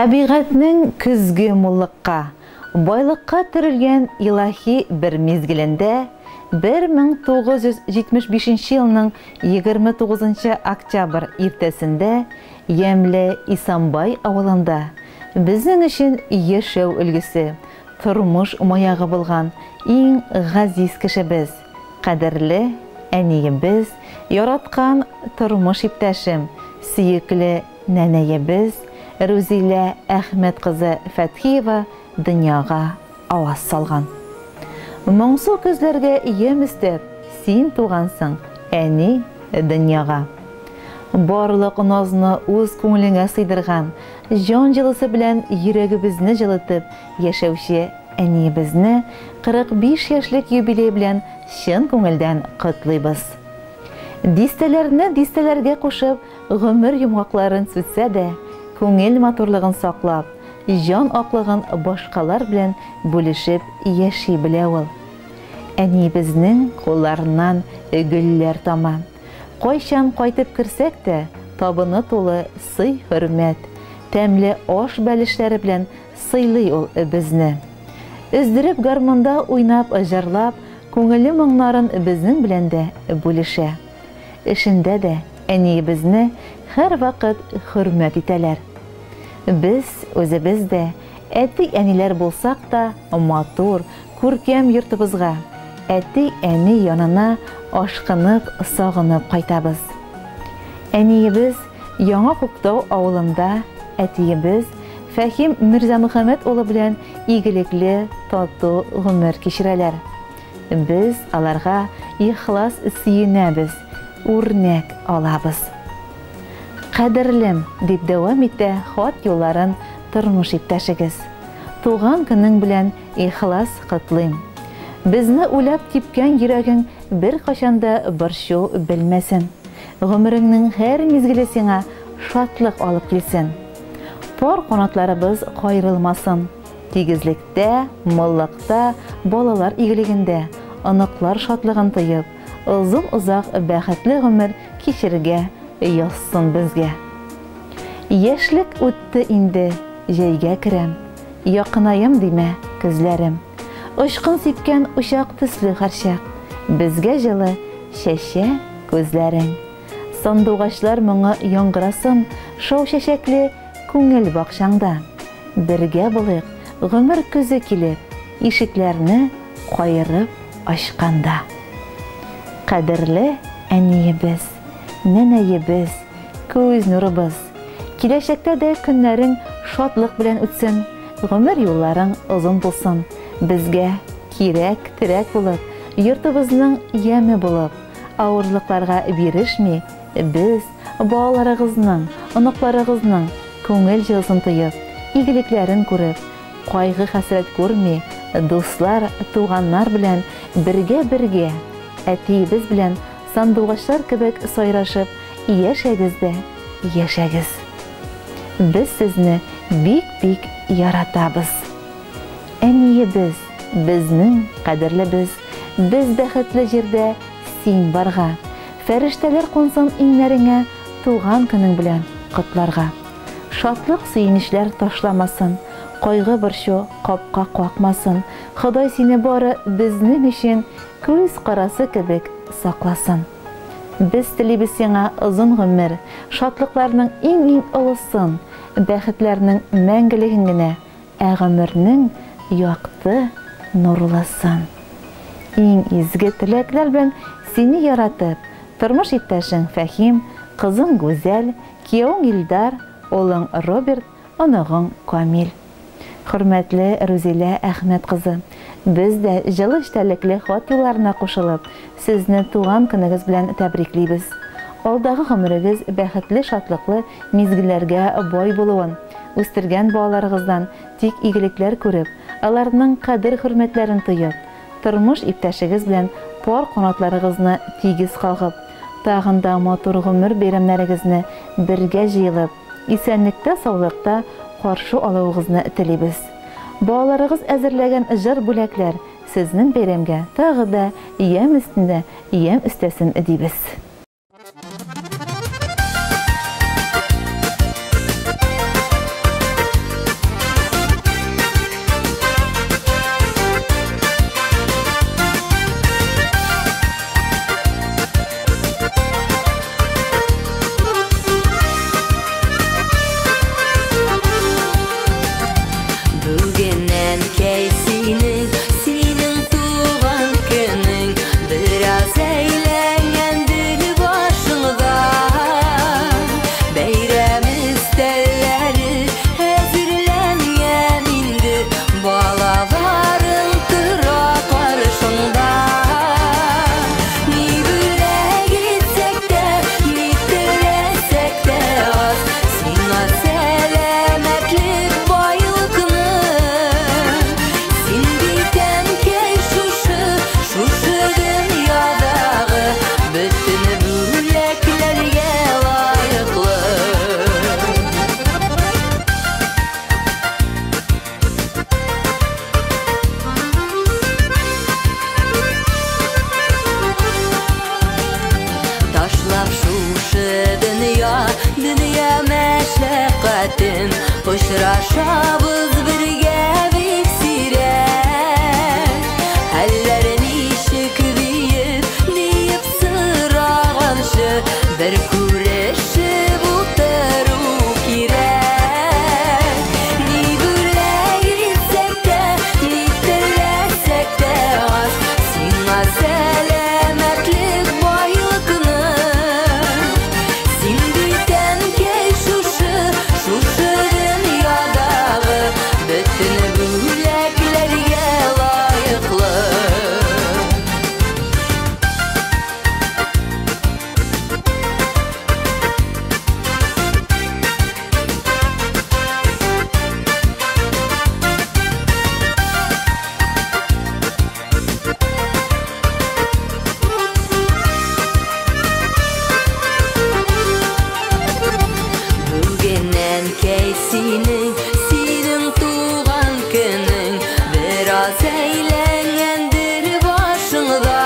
Табигатьнең көзге муллыкка, байлыкка төрелгән илаһи бер мизгелендә, 1975 елның 29 октябрь иртәсендә ямьле Исамбай авылында безнең өчен яшәү өлгесе, тормыш маягы булган иң газиз кешебез, кадерле әниебез, яраткан тормыш иптәшем, сөекле нәнәебез Рузилә Әхмәт кызы Фәтхиева дөньяга аваз салган. Моңсу көзләргә ямь өстәп, син тугансың, әни, дөньяга. Барлык назны үз күңелеңә сыйдырган, җан җылысы белән йөрәгебезне җылытып яшәүче әниебезне 45 яшьлек юбилей белән чын күңелдән котлыйбыз. Дистәләрне дистәләргә кушып, гомер йомгакларын сүтсә дә, күңел матурлыгын саклап, җан аклыгын башкалар белән бүлешеп яши белә ул. Әниебезнең кулларыннан гөлләр тама. Кайчан кайтып керсәк тә, табыны тулы сый-хөрмәт, тәмле аш бәлешләре белән сыйлый ул безне. Өздереп гармунда уйнап, җырлап, күңелле моңнарын безнең белән дә бүлешә. Эшендә дә әниебезне һәрвакыт хөрмәт итәләр. Без үзебез дә әти-әниләр булсак та, матур, күркәм йортыбызга, әти-әни янына ашкынып, сагынып кайтабыз. Әниебез Яңа Күктау авылында әтиебез Фәһим Мирзамөхәммәт улы белән игелекле, тату гомер кичерәләр. Без аларга ихлас сөенәбез, үрнәк алабыз. Кадерлем, дип дәвам итә хат юлларын тормыш иптәшегез. Туган көнең белән ихлас котлыйм. Безне уйлап типкән йөрәгең беркайчан да борчу белмәсен. Гомереңнең һәр мизгеле сиңа шатлык алып килсен. Пар канатларыбыз каерылмасын. Тигезлектә, муллыкта, балалар игелегендә, оныклар шатлыгын тоеп, озын-озак бәхетле гомер кичерергә язсын безгә. Яшьлек үтте инде, җәйгә керәм, якынаем димә, көзләрем. Очкын сипкән учак төсле һәрчак, безгә җылы чәчә күзләрең. Сандугачлар моңы яңгырасын шау чәчәкле күңел бакчаңда. Бергә булыйк, гомер көзе килеп, ишекләрне каерып ачканда. Кадерле әниебез, нәнәебез, күз нурыбыз, киләчәктә дә көннәрең шатлык белән үтсен, гомер юлларың озын булсын. Безгә кирәк, терәк булып, йортыбызның яме булып, авырлыкларга бирешми, без балаларыгызның, оныкларыгызның күңел җылысын тоеп, игелекләрен күреп, кайгы-хәсрәт күрми, дуслар, туганнар белән бергә-бергә, әтиебез белән сандугачлар кебек сайрашып яшәгез дә яшәгез. Без сезне бик-бик яратабыз. Әниебез, безнең кадерлебез, без бәхетле җирдә син барга, фәрештәләр кунсын иңнәреңә туган көнең белән котларга. Шатлык-сөенечләр ташламасын, кайгы-борчу капка какмасын, Ходай сине бары безнең өчен күз карасы кебек сакласын. Без телибез сиңа озын гомер, шатлыкларның иң-иң олысын, бәхетләрнең мәңгелеген генә, ә гомернең якты нурлысын. Иң изге теләкләр белән сине яратып, тормыш иптәшең Фәһим, кызың Гүзәл, киявең Илдар, улың Роберт, оныгың Камил. Хөрмәтле Рузилә Әхмәт кызы, без дә җылы эчтәлекле хат юлларына кушылып, сезне туган көнегез белән тәбриклибез. Алдагы гомерегез бәхетле-шатлыклы мизгелләргә бай булуын, үстергән балаларыгыздан тик игелекләр күреп, аларның кадер-хөрмәтләрен тоеп, тормыш иптәшегез белән пар канатларыгызны тигез кагып, тагын да матур гомер бәйрәмнәрегезне бергә җыелып, исәнлектә-саулыкта каршы алуыгызны телибез. Балаларыгыз әзерләгән җыр-бүләкләр сезнең бәйрәмгә тагы да ямь өстендә ямь өстәсен дибез. Ташлап шушы дөнья, дөнья мәшәкатен, очрашабыз бергә бик сирәк. Хәлләр ничек диеп, диеп сораганчы, бер күрешеп утыру кирәк. Ни бүләк итсәк тә, ни теләсәк тә аз, сиңа сәламәтлек, байлыкны. Син бит, әнкәй, шушы, шушы дөньядагы бөтен бүләкләргә лаеклы. Бүген, әнкәй, синең, синең туган көнең, бераз әйләнгәндер башыңда.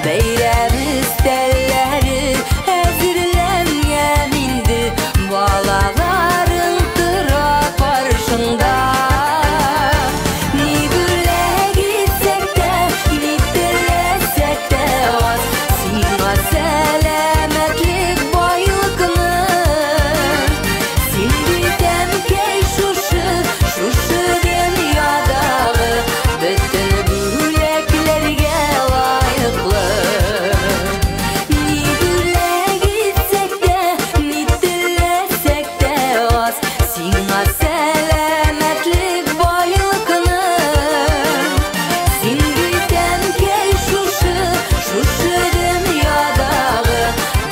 Бәйрәм өстәлләре әзерләнгән инде, балаларың тора каршыңда. Ни бүләк итсәк тә, ни теләсәк тә аз, сиңа сәламәтлек, байлыкны. Син бит, әнкәй, шушы, шушы дөньядагы бөтен бүләкләргә лаеклы. Ни бүләк итсәк тә, ни теләсәк тә аз, сиңа сәламәтлек, байлыкны. Син бит, әнкәй, шушы, шушы дөньядагы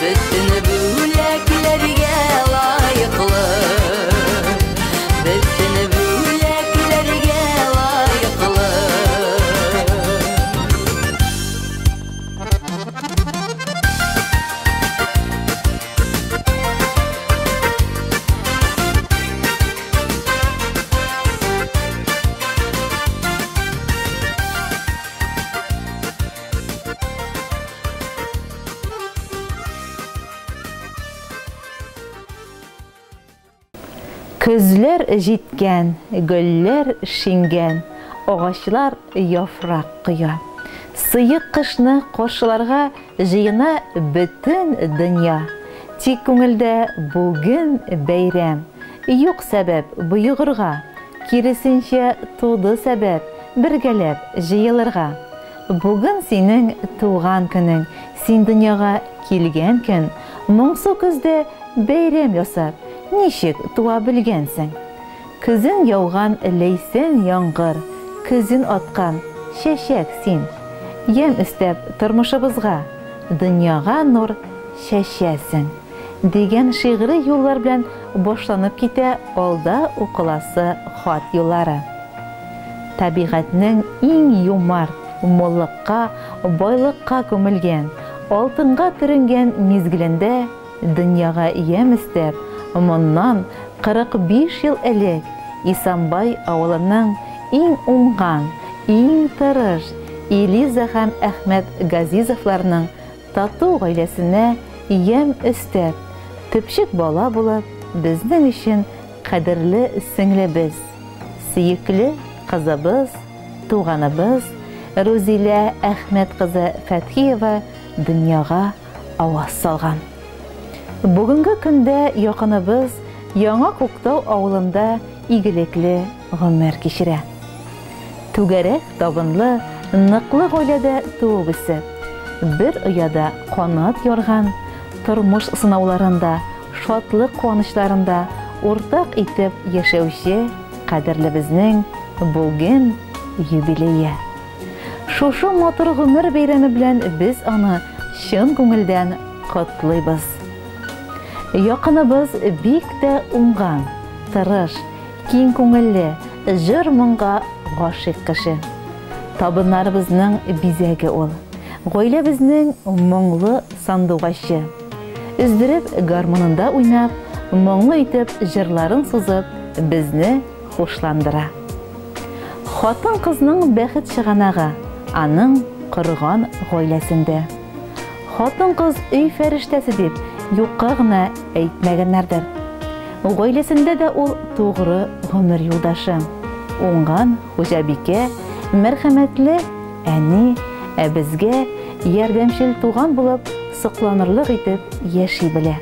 бөтен бүләкләргә лаеклы. Бөтен бүләкләргә лаеклы. Көзләр җиткән, гөлләр шиңгән, агачлар яфрак коя. Сыек кышны каршыларга җыена бөтен дөнья. Тик күңелдә бүген бәйрәм. Юк сәбәп боегырга, киресенчә, туды сәбәп бергәләп җыелырга. Бүген синең туган көнең, син дөньяга килгән көн. Моңсу көздә бәйрәм ясап, ничек туа белгәнсең? Көзен яуган ләйсән яңгыр, көзен аткан чәчәк син. Ямь өстәп тормышыбызга, дөньяга нур чәчәсең. Дигән шигъри юллар белән башланып китә алда укыласы хат юллары. Табигатьнең иң юмарт, муллыкка, байлыкка күмелгән, алтынга төренгән мизгелендә дөньяга ямь өстәп, моннан 45 ел элек Исанбай авылының иң уңган, иң тырыш Элиза һәм Әхмәт Газизовларның тату гаиләсенә ямь өстәп, төпчек бала булып, безнең өчен кадерле сеңлебез, сөекле кызыбыз, туганыбыз Рузилә Әхмәт кызы Фәтхиева дөньяга аваз салган. Бүгенге көндә якыныбыз Яңа Күктау авылында игелекле гомер кичерә. Түгәрәк табынлы, ныклы гаиләдә туып үсеп, бер ояда канат ярган, тормыш сынауларында, шатлык-куанычларында уртак итеп яшәүче кадерлебезнең бүген юбилее. Шушы матур гомер бәйрәме белән без аны чын күңелдән котлыйбыз. Якыныбыз бик тә уңган, тырыш, киң күңелле, җыр-моңга гашыйк кеше. Табыннарыбызның бизәге ул. Гаиләбезнең моңлы сандугачы. Өздереп гармунында уйнап, моңлы итеп җырларын сузып, безне хушландыра. Хатын-кызның бәхет чыганагы аның корган гаиләсендә. Хатын-кыз өй фәрештәсе дип юкка гына әйтмәгәннәрдер. Гаиләсендә дә ул тугры гомер юлдашы. Уңган хуҗабикә, мәрхәмәтле әни, ә безгә ярдәмчел туган булып, сокланырлык итеп яши белә.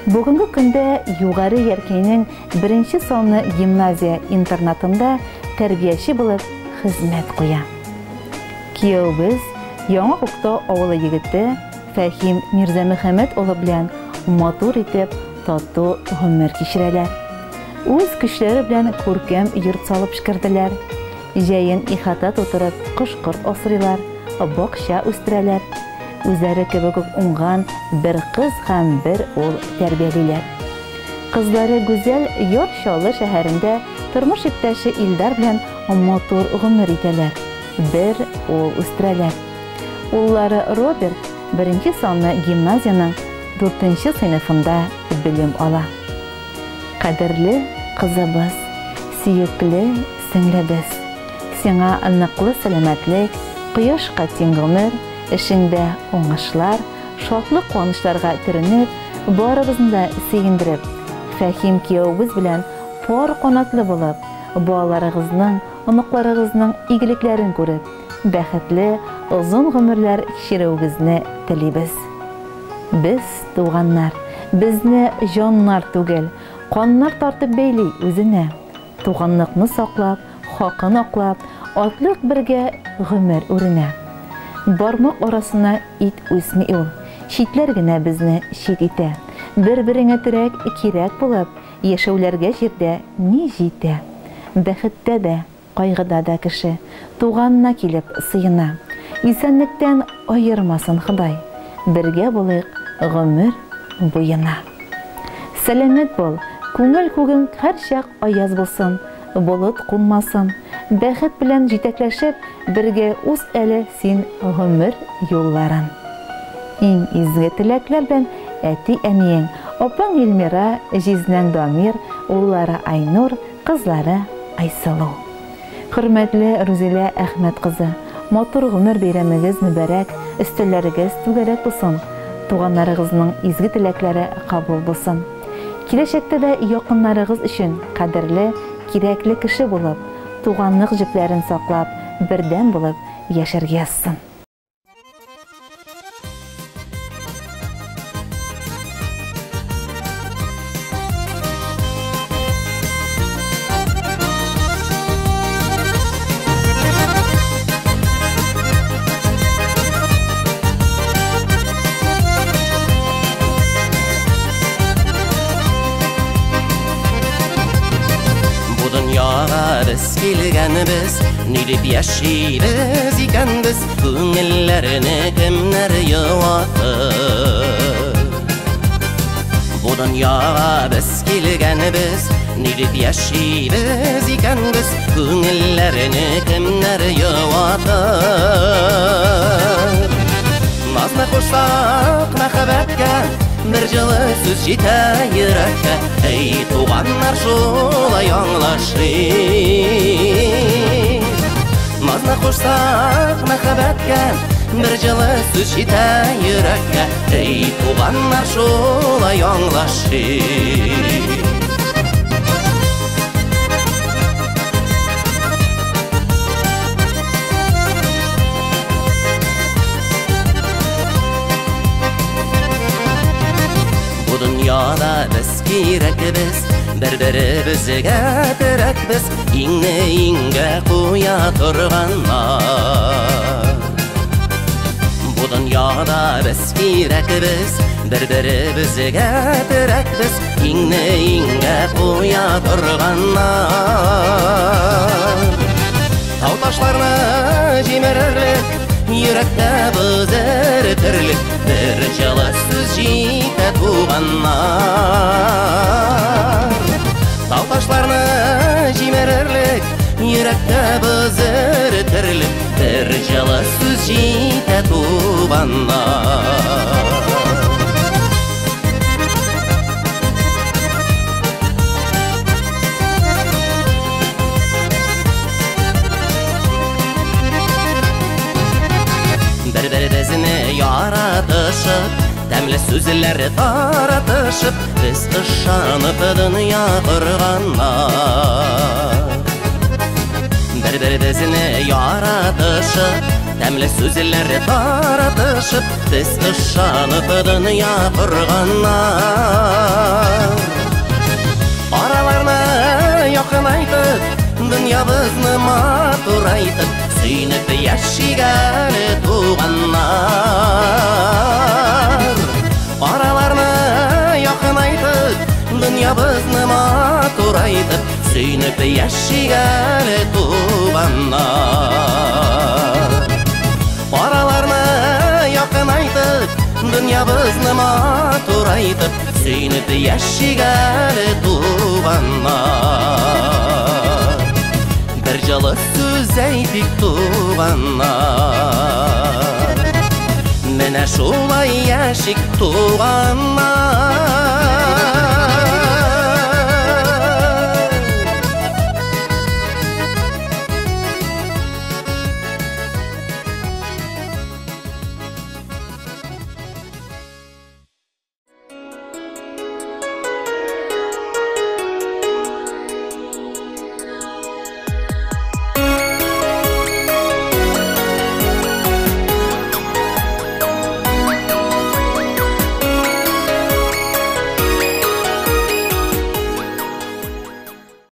Бүгенге көндә Югары Яркәйнең беренче санлы гимназия-интернатында тәрбияче булып хезмәт куя. Кияүебез, Яңа Күктау авылы егете Фәһим Мирзамөхәммәт улы белән матур итеп тату гомер кичерәләр. Үз көчләре белән күркәм йорт салып пешкерделәр. Җәен ихата тутырып кош-корт асрыйлар, бакча үстерәләр. Үзләре кебек үк уңган бер кыз һәм бер ул тәрбиялиләр. Кызлары Гүзәл Яр Чаллы шәһәрендә тормыш иптәше Илдар белән матур гомер итәләр, бер ул үстерәләр. Уллары Роберт беренче санлы гимназиянең дүртенче сыйныфында белем ала. Кадерле кызыбыз, сөекле сеңлебез! Сиңа ныклы сәламәтлек, кояшка тиң гомер, эшеңдә уңышлар, шатлык-куанычларга төренеп, барыбызны да сөендереп, Фәһим кияүебез белән пар канатлы булып, балаларыгызның, оныкларыгызның игелекләрен күреп, бәхетле, озын гомерләр кичерүегезне телибез. Без, туганнар, безне җаннар түгел, каннар тартып бәйли үзенә. Туганлыкны саклап, хакын аклап, атлыйк бергә гомер үренә. Бармак арасына ит үсми ул, читләр генә безне чит итә. Бер-береңә терәк кирәк булып, яшәүләргә җирдә ни җитә? Бәхеттә дә, Кайгыда да кеше туганына килеп сыена. Исәнлектән аермасын Ходай, бергә булыйк гомер буена. Сәламәт бул, күңел күгең һәрчак аяз булсын, болыт кунмасын. Бәхет белән җитәкләшеп, бергә уз әле син гомер юлларын. Иң изге теләкләр белән әти-әниең, апаң Илмира, җизнәң Дамир, уллары Айнур, Кызлары Айсылу. Хөрмәтле Рузилә Әхмәт кызы, матур гомер бәйрәмегез мөбарәк, өстәлләрегез түгәрәк булсын, туганнарыгызның изге теләкләре кабул булсын. Киләчәктә дә якыннарыгыз өчен кадерле, кирәкле кеше булып, туганлык җепләрен саклап, бердәм булып яшәргә язсын. Бу дөньяга без килгәнбез, ни дип яшибез икәнбез, күңелләрне кемнәр юатыр? Бу дөньяга без килгәнбез, ни дип яшибез икәнбез, күңелләрне кемнәр юатыр? Назны кушсак мәхәббәткә, бер җылы сүз җитә йөрәккә, әй туганнар шулай аңлашыйк. Назны кушсак мәхәббәткә, бер җылы сүз җитә йөрәккә, әй туганнар шулай аңлашыйк. Бу дөньяда без кирәкбез, бер-беребезгә терәкбез, иңне иңгә куя торганнар. Бу дөньяда без кирәкбез, бер-беребезгә терәкбез, иңне иңгә куя торганнар. Тау ташларны җимерерлек, йөрәктә боз эретерлек, бер җылы сүз җитә туганнар. Тау ташларны җимерерлек, йөрәктә боз эретерлек, бер җылы сүз җитә туганнар. Бер-беребезне яратып тәмле сүзләр таратышып, без ышанып дөнья корганнар. Бер-беребезне яратышып, тәмле сүзләр таратышып, без ышанып дөнья корганнар. Араларны якынайтып, дөньябызны матурайтып, сөенеп яшик әле, туганнар. Араларны якынайтып, дөньябызны матурайтып, сөенеп яшик әле, туганнар. Араларны якынайтып, дөньябызны матурайтып, сөенеп яшик әле, туганнар. Бер җылы сүз әйтик, туганнар. Менә шулай яшик, туганнар.